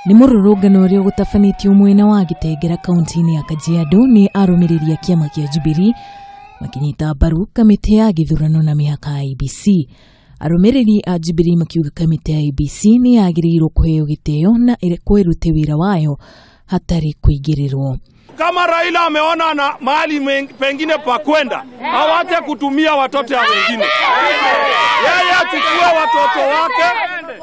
Nĩ mũrũrũngano ũrĩa ũgũtabanĩtio mwena wa Gĩtengera kaunti-inĩ ya Kajiado nĩ arũmĩrĩri a kĩama kĩa Jubilee makĩnyita mbaru kamĩtĩ ya gĩthurano na mĩhaka ya IEBC. Arũmĩrĩri a Jubilee makiuga kamĩtĩ ya IEBC nĩ yagĩrĩirwo kũheo gĩtĩo na ĩrute wĩra wayo hatarĩ kũingĩrĩrwo. Kama Raila ameona na mahali pengine pa kwenda, awache kutumia watoto ya wengine. Yeye achukue watoto wake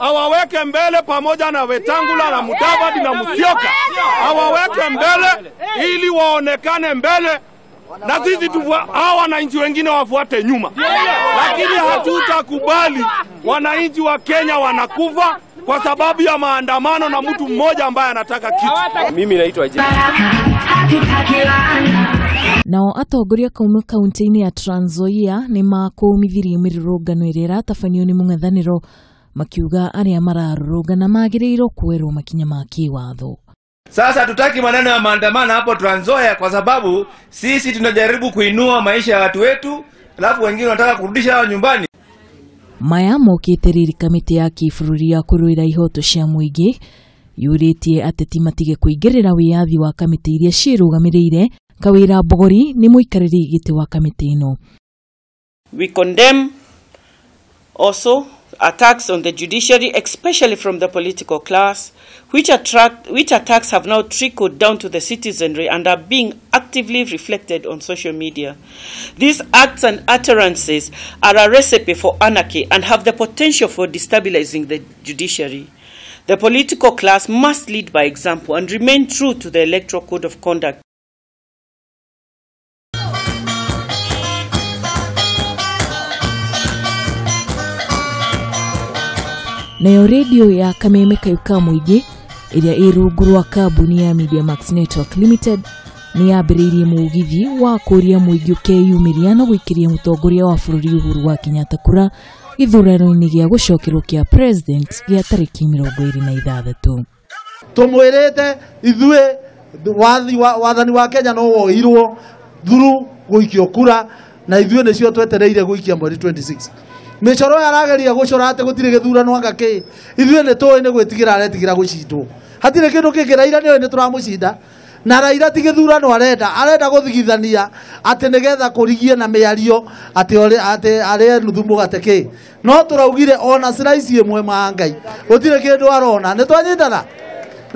awaweke mbele pamoja na Wetangula na Mudavadi na Musyoka, awaweke mbele ili waonekane mbele na sisi hawa wananchi wengine wafuate nyuma. Lakini hatutakubali wananchi wa Kenya wanakufa kwa sababu ya maandamano na mtu mmoja ambaye anataka kitu. Mimi naitwa Nao atongoria kuma kaunti-inĩ ya Trans Nzoia nĩ makũmithirie mĩrũrũngano ĩrĩa ĩratabanio nĩ mũng'ethanĩro makiuga arĩa mararũrũngana magĩrĩirwo kuoerwo makinya ma kĩwatho. Sasa tutaki maneno ya maandamano hapo Trans Nzoia kwa sababu sisi tunajaribu kuinua maisha ya watu wetu, alafu wengine wanataka kurudisha hao nyumbani. Maya mokĩte rĩrĩ kamĩtĩ ya kĩbũrũri ya kũrũĩra ihoto cia mũingĩ yũrĩtie ateti matige kũingĩrĩra wĩyathi wa kamĩtĩ iria ciĩrũgamĩrĩire. Kawĩra Mbogori nĩ mũikarĩri gĩtĩ wa kamĩtĩ ĩno. We condemn also attacks on the judiciary, especially from the political class, which attacks have now trickled down to the citizenry and are being actively reflected on social media. These acts and utterances are a recipe for anarchy and have the potential for destabilizing the judiciary. The political class must lead by example and remain true to the Electoral Code of Conduct. Nayo redio ya Kameme Kayuka Mũingĩ ĩrĩa ĩ rungu rwa kambuni ya Media Max Network Limited nĩ yambĩrĩirie mũgithi wa kũria mũingĩ ũkeyumĩria na gũikĩria mũtongoria wa bũrũri Uhuru wa Kenyatta kura gĩthurano-inĩ gĩa gũcokerwo kĩa president gĩa tarĩki 26. Tũmwĩrĩte ithuĩ wathani wa Kenya no woirwo through gũikio kura na ithuĩ nĩcio twetereire gũikia mweri 26. Mĩcoro yarageria gũcora atĩ gũtirĩ gĩthurano anga kĩ ithuĩ nĩ tũĩ nĩ gwĩtigĩra aretigĩra gũcindwo. Hatirĩ kĩndũ kĩngĩ. Raila nĩoĩ nĩ tũramũcinda na Raila ti gĩthurano arenda gũthigithania atĩ nĩgetha kũrigie na mĩario atĩ arĩe nuthu mũgate kĩ. No tũraugire ona slice ĩmwe ma Ngai gũtirĩ kĩndũ arona. Nĩ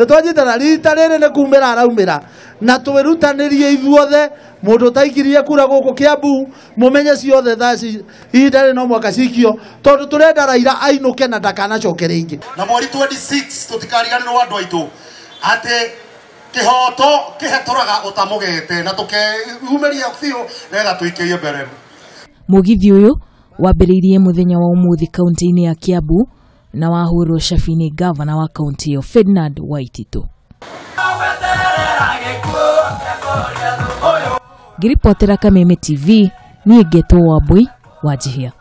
twanyitana rita rĩrĩ nĩ kumĩra araumĩra na twĩrutanĩrie ithuothe. Mũndũ ũtaikirie kura gũkũ Kiambu mũmenye ciothe thaa ihinda rĩ no mwaka cikio tondũ tũrenda Raila ainũke na ndakanacoke rĩngĩ. Na mweri 26 tũtikariganĩrwo andũ aitũ atĩ kĩhoto kĩhetũraga ũtamũgete na tũkeyumĩria biũ nĩgetha tũikĩrie mbere. Mũgithi ũyũ wambĩrĩirie mũthenya wa ũmũthĩ kaunti-inĩ ya Kiambu na wahũrwo cabi nĩ gavana wa kaunti ĩyo Ferdinand Waititu. Ngĩribotera Kameme TV, niĩ ngetwo Wambui wa Njihia.